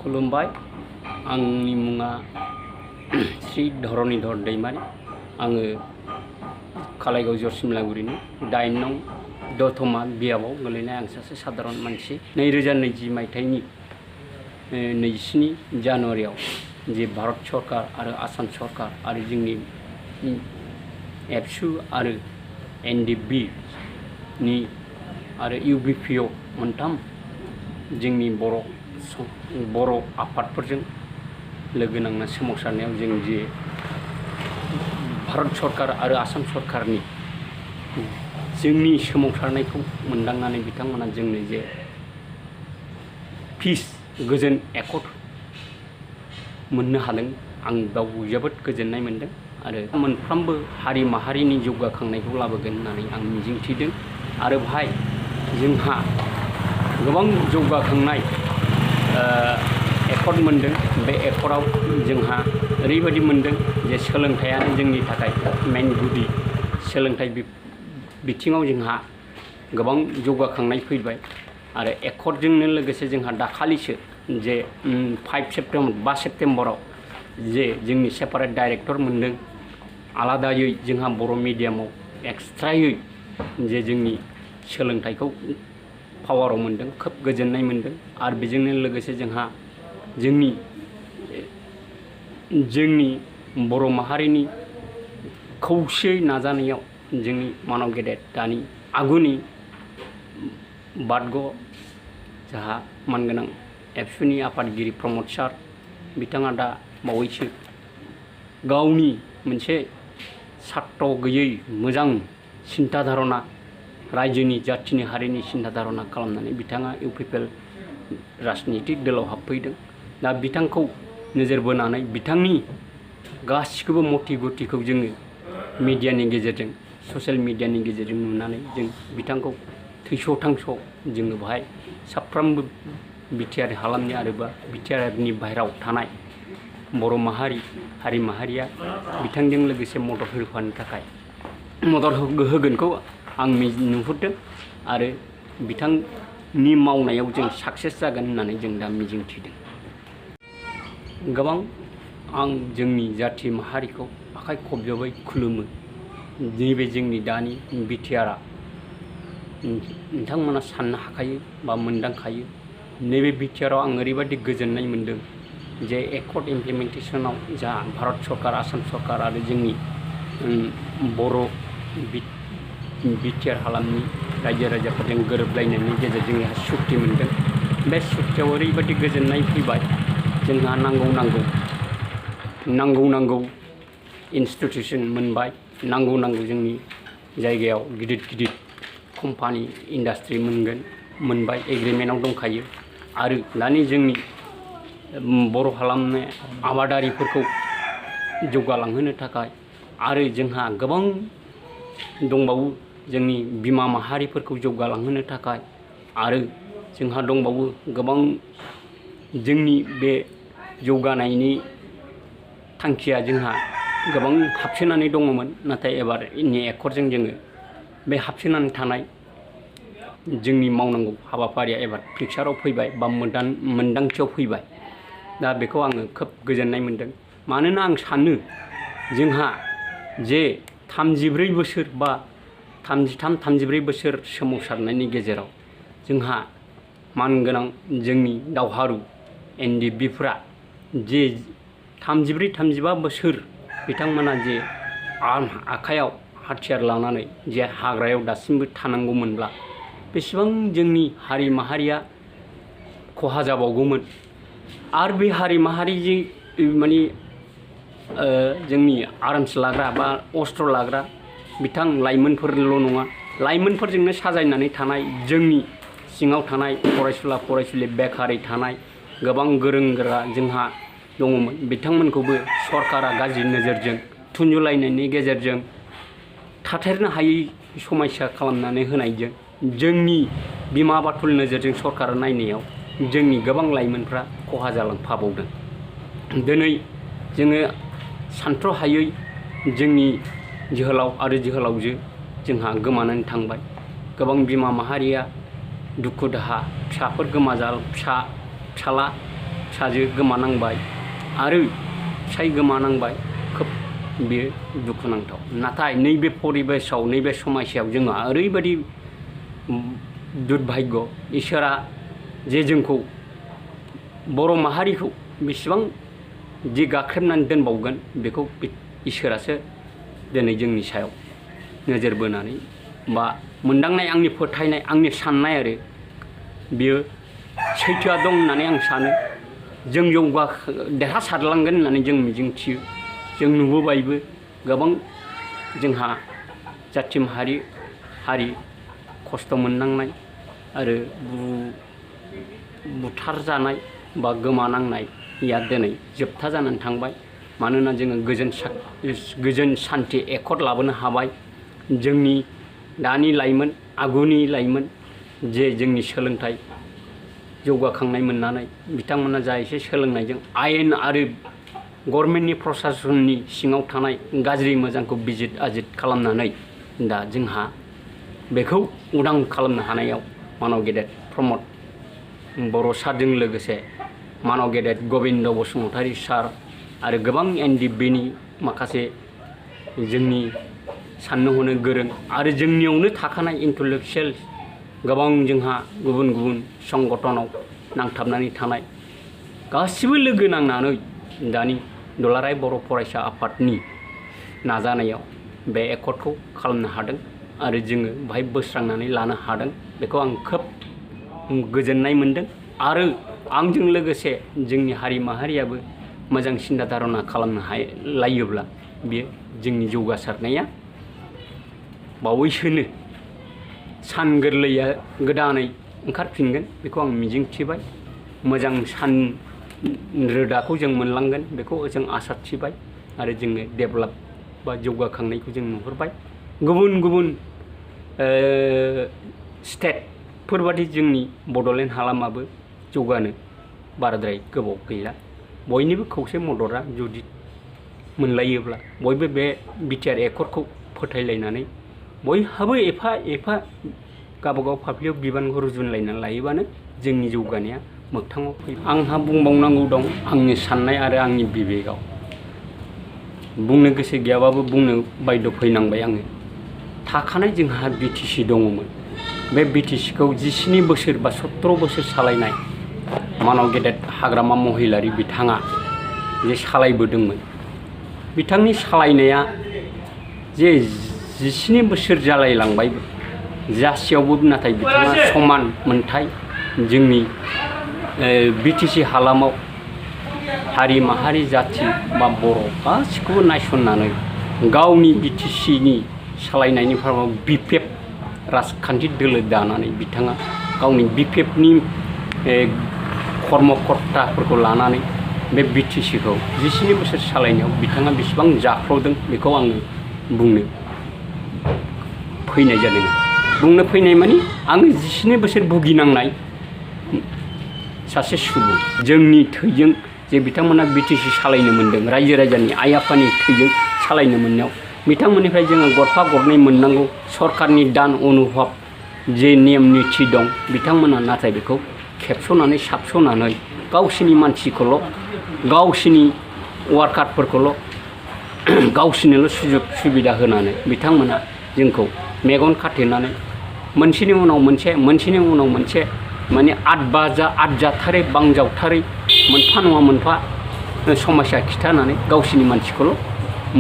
खुलुमबाय आंनि मुङा श्री धरनीधर दैमारी आङो कालाइगाव जरसिमलागुरिनि 8 नं दतमा बियाबाव गोलैनाय आं सासे साधारन मानसि 2020 मायथाइनि 27 जानुवारियाव जे भारत सरकार आरो आसाम सरकार आरो जोंनि एबसु आरो एनडिएफबि नि आरो इउबिपिअ मोनथाम जोंनि बर' आफादफोरजों लोगो नांना सोमावसारनायाव जों जे भारत सरकार आरो आसाम सरकारनि जोंनि सोमावसारनायखौ मोनदांनानै बिथांमोना जोंनो जे पिस गोजोन एकर्ड मोननो हादों आं बेयाव जोबोद गोजोननाय मोनदों आरो मोनफ्रोमबो हारि माहारिनि जौगाखांनायखौ लाबोगोन होननानै आं मिजिंथिदों आरो बेहाय जोंहा गोबां जौगाखांनाय एकर्ड मोनदों बे एकर्डआव जोंहा ओरैबायदि मोनदों जे सोलोंथायानो जोंनि थाखाय मेन गुदि सोलोंथाइ बिथिङाव जोंहा गोबां जौगाखांनाय फैबाय आरो एकर्डजोंनो लोगोसे जोंहा दाखालिसो जे 5 सेप्तेम्बराव जे जोंनि सेपारेट डाइरेक्टर मोनदों आलादायै जोंहा बर' मिडियामाव एक्सट्रायै जे जोंनि सोलोंथाइखौ पावाराव मोनदों खोब गोजोननाय मोनदों आरो बेजोंनो लोगोसे जोंहा जोंनि बर' माहारिनि खौसेयै नाजानायाव जोंनि मानव गेदेर दानि आगुनि बादग' जाहा मानगोनां एबसुनि आफादगिरि प्रमद सार बिथाङा दा बावैसो गावनि मोनसे सार्थ गैयै मोजां सिन्था धारना रायजोनि जाथिनि हारिनि सिन्था धारना खालामनानै बिथाङा इउपिपिएल राजनितिक दोलाव हाबफैदों दा बिथांखौ नोजोर बोनानै बिथांनि गासिखौबो मथि गथिखौ जोङो मिडियानि गेजेरजों ससियेल मिडियानि गेजेरजों नुनानै जों बिथांखौ थैस' थांस' जोङो बेहाय साफ्रोमबो बिटिआर हालामनि आरोबा बिटिआरनि बाहेरायाव थानाय बर' हारि माहारिया बिथांजों लोगोसे मदद होफानो थाखाय मदद होगोनखौ आं नुहुरदों आरो बिथांनि मावनायाव जों साक्सेस जागोन होननानै जों दा मिजिंथिदों गोबां आं जोंनि जाथि माहारिखौ आखाइ खबजबै खुलुमो नैबे जोंनि दानि बिटिआरआ नोंथांमोना साननो हाखायो बा मोनदांखायो नैबे बिटिआरआव आं ओरैबायदि गोजोननाय मोनदों जे एकर्ड इमप्लिमेन्टेसनाव जा भारत सरकार आसाम सरकार आरो जोंनि बर' बिटिआर हालामनि रायजो राजाफोरजों गोरोबलायनायनि गेजेरजों जोंहा सुक्ति मोनदों बे सुक्तियाव ओरैबायदि गोजोननाय फैबाय जोंहा नांगौ इन्सटिटिउसन मोनबाय नांगौ जोंनि जायगायाव गिदिर कम्पानि इन्डास्ट्रि मोनबाय एग्रिमेन्टआव दंखायो आरो दानि जोंनि बर' हालामनि आबादारिफोरखौ जौगालांहोनो थाखाय आरो जोंहा गोबां दंबावो जोंनि बिमा माहारिफोरखौ जौगालांहोनो थाखाय आरो जोंहा दंबावो गोबां जोंनि बे जौगानायनि थांखिया जोंहा गोबां हाबसोनानै दङमोन नाथाय एबारनि एकर्डजों जोङो बे हाबसोनानै थानाय जोंनि मावनांगौ हाबाफारिया एबार पिक्साराव फैबाय बा मोनदांथियाव फैबाय दा बेखौ आङो खोब गोजोननाय मोनदों मानोना आं सानो जोंहा जे 34 बोसोर बा 34 बोसोर सोमावसारनायनि गेजेराव जोंहा मानगोनां जोंनि दावहारु एनडिएफबिफ्रा जे 34-35 बोसोर बिथांमोना जे आखायाव हाथियार लानानै जे हाग्रायाव दासिमबो थानांगौमोनब्ला बेसेबां जोंनि हारि माहारिया खहा जाबावगौमोन आरो बे हारि माहारि माने जोंनि आर्म्स लाग्रा बा अस्त्र लाग्रा बिथां लाइमोनफोरल' नङा लाइमोनफोरजोंनो साजायनानै थानाय जोंनि सिङाव थानाय फरायसुला बेखारै थानाय गोबां गोरों गोरा जोंहा दङमोन बिथांमोनखौबो सरकारा गाज्रि नोजोरजों थुनजुलायनायनि गेजेरजों थाथेरनो हायै समायसा खालामनानै होनायजों जोंनि बिमा बाथुल नोजोरजों सरकारा नायनायाव जोंनि गोबां लाइमोनफ्रा खहा जालांफाबावदों दिनै जोङो सानथ्र'हायै जोंनि जोहोलाव आरो जोहोलावजो जोंहा गोमानानै थांबाय गोबां बिमा माहारिया दुखु दाहा फिसाफोर फिसाला फिसाजो गोमानांबाय आरो फिसाय गोमानांबाय खोब बेयो दुखुनांथाव। नाथाय नैबे परिबेसाव नैबे समायसायाव जोङो ओरैबायदि दुर्भाग्य इसोरा जे जोंखौ बर' माहारिखौ बेसेबां दि गाख्रेबनानै दोनबावगोन बेखौ इसोरासो दिनै जोंनि सायाव नोजोर बोनानै बा मोनदांनाय आंनि फोथायनाय आंनि साननाय आरो बियो सैथोआ दं होननानै आं सानो। जों देरहासारलांगोन होननानै जों मिजिंथियो। जों नुबोबायबो गोबां जोंहा जाथि माहारि हारि खस्थ' मोननांनाय आरो बुथारजानाय बा गोमानांनाया दिनै जोबथा जानानै थांबाय। मानोना जोङो गोजोन सान्थि एकर्ड लाबोनो हाबाय। जोंनि दानि लाइमोन आगुनि लाइमोन जे जोंनि सोलोंथाइ जौगाखांनाय मोननानै बिथांमोना जा एसे सोलोंनायजों आयेन आरो गभर्नमेन्टनि प्रसासननि सिङाव थानाय गाज्रि मोजांखौ बिजित आजित खालामनानै दा जोंहा बेखौ उदां खालामनो हानायाव मानाव गेदेर प्रमद बर' सारजों लोगोसे मानाव गेदेर गबिन्द बसुमतारी सार आरो गोबां NDBनि माखासे जोंनि साननो हनो गोरों आरो जोंनियावनो थाखानाय इन्टेलेक्सुयेल गोबां जोंहा गुबुन गुबुन संगठनाव नांथाबनानै थानाय गासिबो लोगो नांनानै दानि दुलाराय बर' फरायसा आफादनि नाजानायाव बे एकर्डखौ खालामनो हादों आरो जोङो बाहाय बोस्रांनानै लानो हादों। बेखौ आं खोब गोजोननाय मोनदों आरो आंजों लोगोसे जोंनि हारि माहारियाबो मोजां सिन्था धारना खालामनो लायोब्ला बेयो जोंनि जौगासारनाया बावैसोनो सान गोरलैया गोदानै ओंखारफिनगोन बेखौ आं मिजिंथिबाय। मोजां सान रोदाखौ जों मोनलांगोन बेखौ जों आसा थिबाय आरो जोङो डेभेलप बा जौगाखांनायखौ जों नुहुरबाय। गुबुन गुबुन स्टेटफोरबादि जोंनि बड'लेण्ड हालामाबो जौगानो बाराद्राय गोबाव गैला। बयनिबो खौसे मददआ जुदि मोनलायोब्ला बयबो बे बिटिआर एकर्डखौ फोथायलायनानै बयहाबो एफा एफा गावबागाव फाफ्लियाव बिबानखौ रुजुनलायनानै लायोबानो जोंनि जौगानाया मोगथाङाव फैयो। आंहा बुंबावनांगौ दं आंनि साननाय आरो आंनि बिबेकआव। बुंनो गोसो गैयाबाबो बुंनो बायद' फैनांबाय आङो। थाखानाय जोंहा BTC दङमोन। बे BTCखौ 17 बोसोर बा 17 बोसोर सालायनाय मानाव गेदेर हाग्रामा महिलारि बिथाङा जे सालायबोदोंमोन बिथांनि सालायनाया जे 17 बोसोर जालायलांबायबो जासेयावबो नाथाय बिथाङा समान मोनथाय जोंनि BTC हालामाव हारि माहारि जाथि बा बर' गासिखौबो नायसननानै गावनि BTCनि सालायनायनि फाराव BPF राजखान्थि दोलो दानानै बिथाङा गावनि BPFनि कर्मकर्ताफोरखौ लानानै बे BTCखौ 17 बोसोर सालायनायाव बिथाङा बेसेबां जाख्ल'दों बेखौ आङो बुंनो फैनाय जादों। बुंनो फैनाय माने आङो 17 बोसोर भुगिनांनाय सासे सुबुं जोंनि थैजों जे बिथांमोना BTC सालायनो मोन्दों रायजो राजानि आइ आफानि थैजों सालायनो मोननायाव बिथांमोननिफ्राय जोङो गरफा गरनै मोननांगौ सरकारनि दान अनुभाब जे नेम निथि दं बिथांमोना नाथाय बेखौ खेबस'नानै साबस'नानै गावसिनि मानसिखौल' गावसिनि वार्कारफोरखौल' गावसिनोल' सुजुग सुबिदा होनानै बिथांमोना जोंखौ मेगन खाथेनानै मोनसेनि उनाव मोनसे माने आदजाथारै बांजावथारै मोनफा नङा मोनफा समस्या खिथानानै गावसिनि मानसिखौल'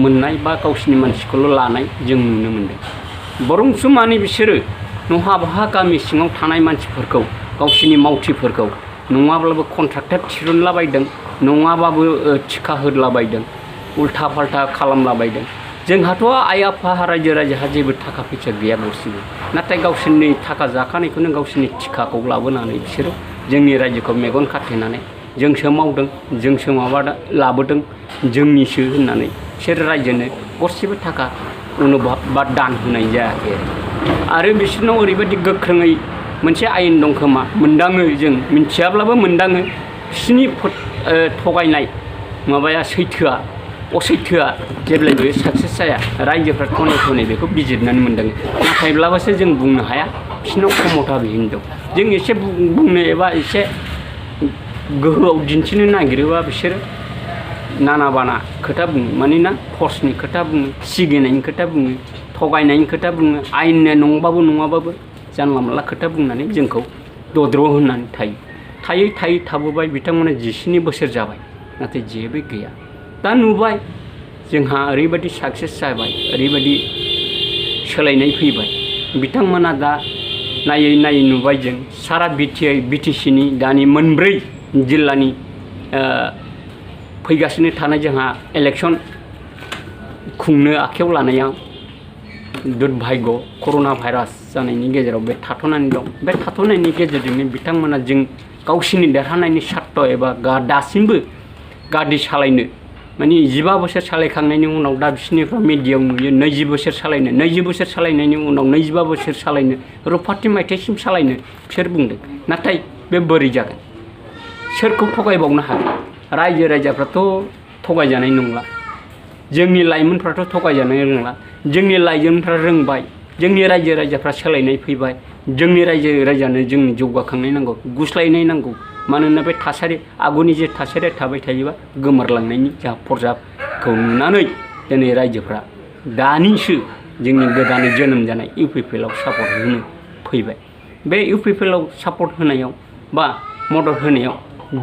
मोननाय बा गावसिनि मानसिखौल' लानाय जों नुनो मोनदों। बरंसो माने बिसोरो नहा बाहा गामि सिङाव थानाय मानसिफोरखौ गावसिनि मावथिफोरखौ नङाब्लाबो कन्ट्राक्टर थिरुनलाबायदों नङाबाबो थिखा होदलाबायदों उल्था फाल्था खालामलाबायदों। जोंहाथ' आइ आफा रायजो राजाहा जेबो थाखा फैसा गैया गरसेबो नाथाय गावसोरनि थाखा जाखानायखौनो गावसोरनि थिखाखौ लाबोनानै बिसोरो जोंनि रायजोखौ मेगन खाथेनानै जोंसो मावदों जोंसो लाबोदों जोंनिसो होननानै बिसोर रायजोनो गरसेबो थाखा अनुभाब बा दान होनाय जायाखै आरो बिसोरनाव ओरैबायदि गोख्रोङै मोनसे आयेन दं खोमा मोनदाङो जों मिथियाब्लाबो मोनदाङो बिसोरनि थगायनाय माबाया असैथोआ जेब्लायबो साक्सेस जाया रायजोफ्रा खनै बेखौ बिजिरनानै मोनदों नाथायब्लाबोसो जों बुंनो हाया बिसोरनाव क्षमता बिहिन दं। जों एसे बुंनो एबा एसे गोहोआव दिन्थिनो नागिरोबा बिसोरो नाना बाना खोथा बुङो मानोना फर्सनि खोथा बुङो सिगिनायनि खोथा बुङो थगायनायनि खोथा बुङो आयेननि नंबाबो नङाबाबो जानला मोनला खोथा बुंनानै जोंखौ दद्र होननानै थायै थायै थाबोबाय बिथांमोना 19 बोसोर जाबाय नाथाय जेबो गैया दा नुबाय जोंहा ओरैबायदि साक्सेस जाबाय ओरैबायदि सोलायनाय फैबाय बिथांमोना दा नायै नायै नुबाय जों सारा बिटिसिनि दानि मोनब्रै जिल्लानि फैगासिनो थानाय जोंहा इलेक्सन खुंनो आखायाव लानायाव दुर्भाग्य कर'ना भाइरास जानायनि गेजेराव बे थाथ'नानै दं बे थाथ'नायनि गेजेरजोंनो बिथांमोना जों गावसिनि देरहानायनि सार्थ एबा दासिमबो गारि सालायनो माने 15 बोसोर सालायखांनायनि उनाव दा बिसोरनिफ्राय मिडियायाव नुयो 20 बोसोर सालायनो 20 बोसोर सालायनायनि उनाव 25 बोसोर सालायनो रुपाथि मायथाइसिम सालायनो बिसोर बुंदों नाथाय बे बोरै जागोन सोरखौ थगायबावनो हागोन रायजो राजाफ्राथ' थगायजानाय नंला जोंनि लाइमोनफ्राथ' थगायजानाय रोंला जोंनि लाइमोनफ्रा रोंबाय जोंनि रायजो राजाफ्रा सोलायनाय फैबाय जोंनि रायजो राजानो जोंनि जौगाखांनाय नांगौ गुस्लायनाय नांगौ मानोना बे थासारि आगुनि जे थासारिया थाबाय थायोबा गोमोरलांनायनि जा फरजाखौ नुनानै दिनै रायजोफ्रा दानिसो जोंनि गोदानै जोनोम जानाय इउपिपिएलआव सापर्ट होनो फैबाय बे इउपिपिएलआव सापर्ट होनायाव बा मदद होनायाव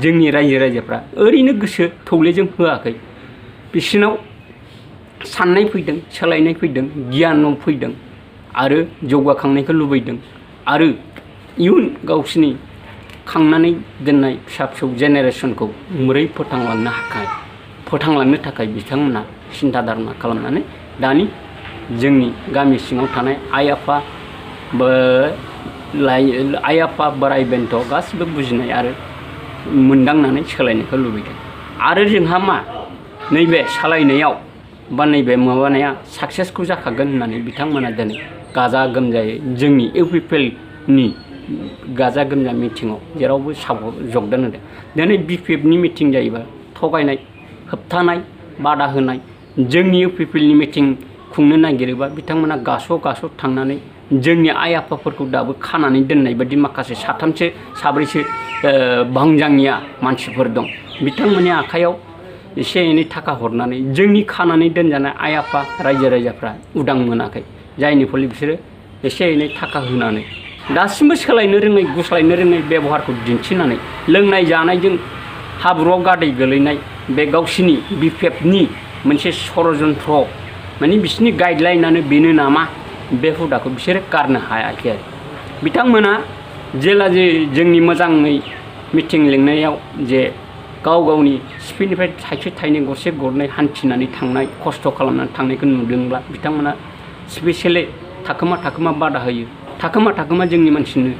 जोंनि रायजो राजाफ्रा ओरैनो गोसो थौलेजों होआखै बिसिनाव साननाय फैदों सोलायनाय फैदों गियान फैदों आरो जौगाखांनायखौ लुबैदों आरो इयुन गावसिनि खांनानै दोननाय फिसा फिसौ जेनेरेसनखौ मोरै फोथांलांनो थाखाय बिथांमोना सिन्था धारना खालामनानै दानि जोंनि गामि सिङाव थानाय आइ आफा बोराइ बेन्थ गासिबो बुजिनाय आरो मोनदांनानै सोलायनायखौ लुबैदों आरो जोंहा मा नैबे सालायनायाव बा नैबे माबानाया साक्सेसखौ जाखागोन होननानै बिथांमोना दिनै गाजा गोमजायै जोंनि इउपिपिएलनि गाजा गोमजा मिटिङाव जेरावबो जगदान होदों दिनै बिपिएफनि मिटिं जायोबा थगायनाय होबथानाय बादा होनाय जोंनि इउपिपिएलनि मिटिं खुंनो नागिरोबा बिथांमोना गास' थांनानै जोंनि आइ आफाफोरखौ दाबो खानानै दोननाय बायदि माखासे साथामसो साब्रैसो भांजांनिया मानसिफोर दं बिथांमोननि आखायाव एसे एनै थाखा हरनानै जोंनि खानानै दोनजानाय आइ आफा रायजो राजाफ्रा उदां मोनाखै जायनि फलि बिसोरो एसे एनै थाखा होनानै दासिमबो सोलायनो रोङै गुस्लायनो रोङै बेबहारखौ दिन्थिनानै लोंनाय जानायजों हाब्रुआव गादै गोलैनाय बे गावसिनि बिपिएफनि मोनसे षड़यन्त्र माने बिसोरनि गाइडलाइनानो बेनो नामा बे हुदाखौ बिसोरो गारनो हायाखै आरो बिथांमोना जेला जे जोंनि मोजाङै मिटिं लिंनायाव जे गावनि सिपिनिफ्राय थाइसे थाइनै गरसे गरनै हान्थिनानै थांनाय खस्थ' खालामनानै थांनायखौ नुदोंब्ला बिथांमोना स्पेसियेलि थाखोमा बादा होयो थाखोमा जोंनि मानसिनो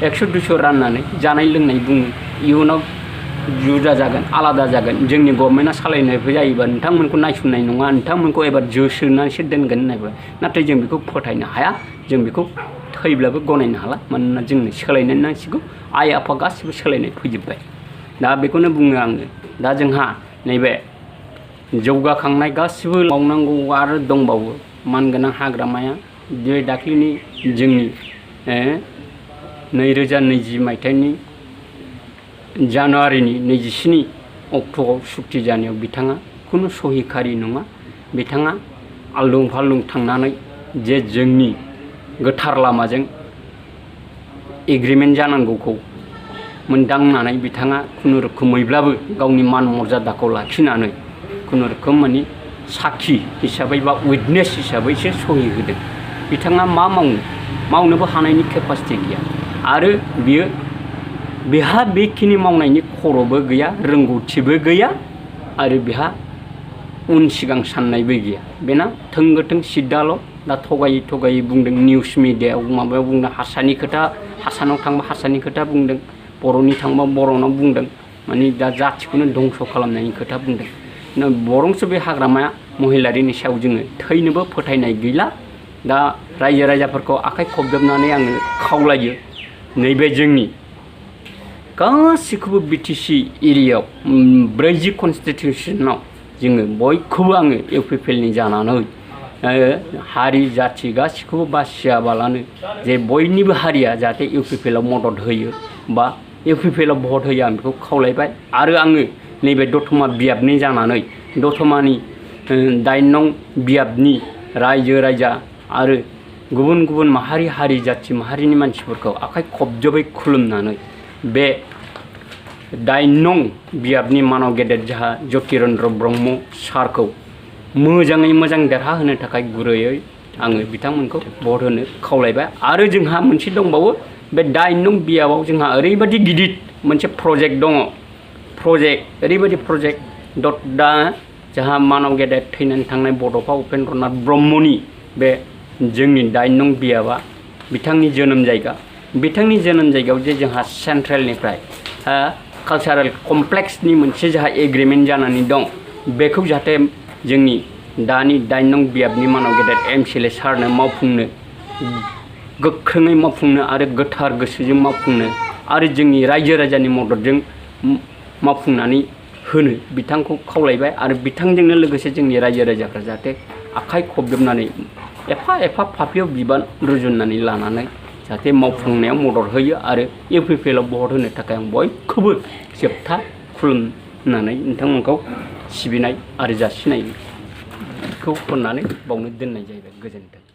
100-200 राननानै जानाय लोंनाय बुङो इयुनाव जुदा जागोन आलादा जागोन जोंनि गभर्नमेन्टआ सालायनायबो जायोबा नोंथांमोनखौ नायसननाय नङा नोंथांमोनखौ एबार जोसोनानैसो दोनगोन होननायबो नाथाय जों बेखौ फोथायनो हाया जों बेखौ थैब्लाबो गनायनो हाला मानोना जोंनो सोलायनाय नांसिगौ आइ आफा गासिबो सोलायनाय फैजोब्बाय दा बेखौनो बुङो आङो दा जोंहा नैबे जौगाखांनाय गासिबो मावनांगौ आरो दंबावो मानगोनां हाग्रामाया बे दाख्लिनि जोंनि 2020 मायथाइनि जानुवारिनि 27 अक्ट'आव सुक्ति जानायाव बिथाङा खुनु सहिखारि नङा बिथाङा आलदुं फालदुं थांनानै जे जोंनि गोथार लामाजों एग्रिमेन्ट जानांगौखौ मोनदांनानै बिथाङा खुनुरुखुमैब्लाबो गावनि मान मर्यादाखौ लाखिनानै खुनुरुखुम माने साखि हिसाबै बा उइटनेस हिसाबैसो सहि होदों बिथाङा मा मावनोबो हानायनि केपासिटि गैया आरो बेहा बेखिनि मावनायनि खर'बो गैया रोंगौथिबो गैया आरो बेहा उन सिगां साननायबो गैया बेना थोंगोथों सिद्दाल' दा थगायै बुंदों निउस मिडियायाव माबायाव बुंदों हारसानि खोथा हारसानाव थांबा हारसानि खोथा बुंदों बर'नि थांबा बर'नाव बुंदों माने दा जाथिखौनो धंस' खालामनायनि खोथा बुंदों बरंसो बे हाग्रामाया महिलारिनि सायाव जोङो थैनोबो फोथायनाय गैला दा रायजो राजाफोरखौ आखाइ खबजोबनानै आङो खावलायो नैबे जोंनि गासिखौबो बिटिसि एरियायाव 40 कनस्टिटिउसनाव जोङो बयखौबो आङो इउपिपिएलनि जानानै हारि जाथि गासिखौबो बासियाबालानो जे बयनिबो हारिया जाहाथे इउपिपिएलआव मदद होयो बा UPPL आव भट होयो आं बेखौ खावलायबाय आरो आङो नैबे दतमा बियाबनि जानानै दतमानि 8 नं बियाबनि रायजो राजा आरो गुबुन गुबुन माहारि हारि जाथि माहारिनि मानसिफोरखौ आखाइ खबजबै खुलुमनानै बे 8 नं बियाबनि मानाव गेदेर जाहा ज्योतिरेन्द्र ब्रह्म सारखौ मोजाङै मोजां देरहाहोनो थाखाय गुरैयै आङो बिथांमोनखौ भट होनो खावलायबाय आरो जोंहा मोनसे दंबावो बे 8 नं बियाबाव जोंहा ओरैबायदि गिदिर मोनसे प्रजेक्ट दङ ओरैबायदि प्रजेक्ट दा जाहा मानाव गेदेर थैनानै थांनाय बड'फा उपेन्द्रनाथ ब्रह्मनि बे जोंनि 8 नं बियाबा बिथांनि जोनोम जायगायाव जे जोंहा सेन्ट्रेलनिफ्राय कालचारेल कमप्लेक्सनि मोनसे जाहा एग्रिमेन्ट जानानै दं बेखौ जाहाथे जोंनि दानि 8 नं बियाबनि मानाव गेदेर MCLA सारनो मावफुंनो गोख्रोङै मावफुंनो आरो गोथार गोसोजों मावफुंनो आरो जोंनि रायजो राजानि मददजों मावफुंनानै होनो बिथांखौ खावलायबाय आरो बिथांजोंनो लोगोसे जोंनि रायजो राजाफ्रा जाहाथे आखाइ खबजोबनानै एफा फाफ्लियाव बिबान रुजुननानै लानानै जाहाथे मावफुंनायाव मदद होयो आरो UPPL आव भट होनो थाखाय आं बयखौबो जोबथा खुलुमनानै नोंथांमोनखौ सिबिनाय आरो जासिनायखौ होननानै बावनो दोननाय जाहैबाय। गोजोन्थों।